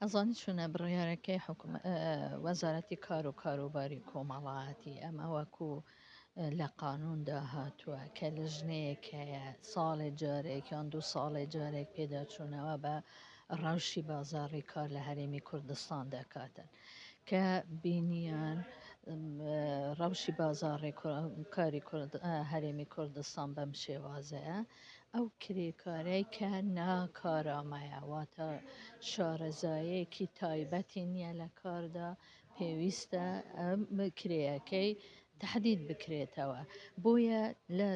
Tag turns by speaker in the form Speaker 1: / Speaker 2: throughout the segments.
Speaker 1: ئەزانی چونە بڕیارەکەی حکوم وەزارەتی کار و کاروباری کۆمەڵایەتی ئەمە وەکو لە قانوندا هاتووە کە لژنەیەک هەیە ساڵێ جارێک یان دوو ساڵێ جارێک پێداچوونەوە بە ڕەوشی بازاڕی کار لە هەرێمی کوردستان دەکاتن کە بینیان ڕەوشی بازاڕی کاری هەرێمی کوردستان بەم شێوازەیە ئەو کرێکارەی کە ناکارامەیە واتە شارەزایەکی تایبەتی نییە لە کاردا پێویستە ئەم کرێیەکەی تەحدید بکرێتەوە بۆیە لە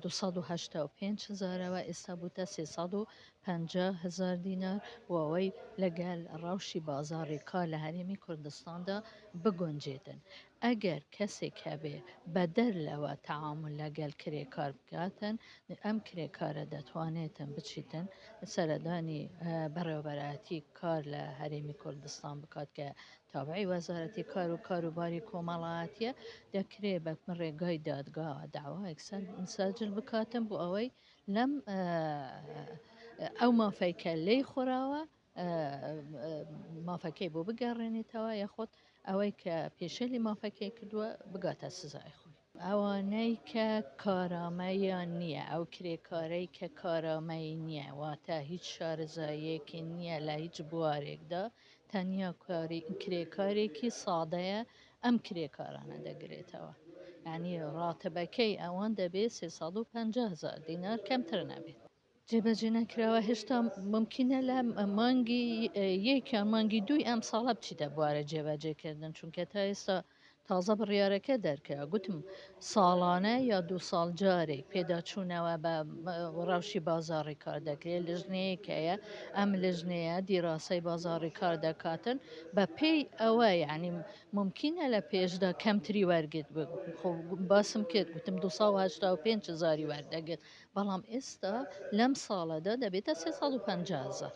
Speaker 1: 285 هەزارەوە ئێستا بووتە 350 هەزار دینار بۆ ئەوەی لەگەل ڕەوشی بازاڕی کار لە هەرێمی کوردستاندا بگونجێتن. ئەگەر کەسێک هەبێ بەدەر لەوە تەعامول لەگەل کرێکار بکاتن ئەم کرێکارە دەتوانێتن بچیتن سەردانی بەڕێوەبەرایەتی کار لە هەرێمی کوردستان بکات کە تابعی وەزارەتی کار و کاروباری کۆمەڵایەتیە، دەکرێ بە ڕێگای دادگاوە دەعوایەک سەجل بکاتن بۆ ئەوەی لەم ئەو مافەی کە لێی خوراوە مافەکەی بۆ بگەڕێنێتەوە یاخود ئەوەی کە پێشێلی مافەکەی کردووە بگاتە سزای خۆی. ئەوانەی کە کارامەیان نییە، ئەو کرێکارەی کە کارامەی نییە، واتە هیچ شارەزاییەکی نییە لە هیچ بوارێکدا، تەنیا کرێکارێکی سادەیە، ئەم کرێکارانە دەگرێتەوە. یانی ڕاتبەکەی ئەوان دەبێت 350 هەزار دینار کەمتر نەبێت. جێبەجێ نەکراوە هێشتا مومکینە لە مانگی یەک یان مانگی دووی ئەم ساڵە بچیتە بوارە جێبەجێکردن چونکە تا ئێستا تازە بڕیارەکە دەرکرا گوتم ساڵانە یا دوو ساڵ جارێک پێداچوونەوە بە ڕەوشی بازاڕی کار دەکرێت لژنەیەک هەیە ئەم لژنەیە دیراسەی بازاڕی کار دەکاتن بە پێی ئەوە یعنی مومکینە لە پێشدا کەمتری وەرگرت خۆ باسم کرد گوتم 285 هزاری وەردەگرت بەڵام ئێستا لەم ساڵەدا دەبێتە 350 هەزار.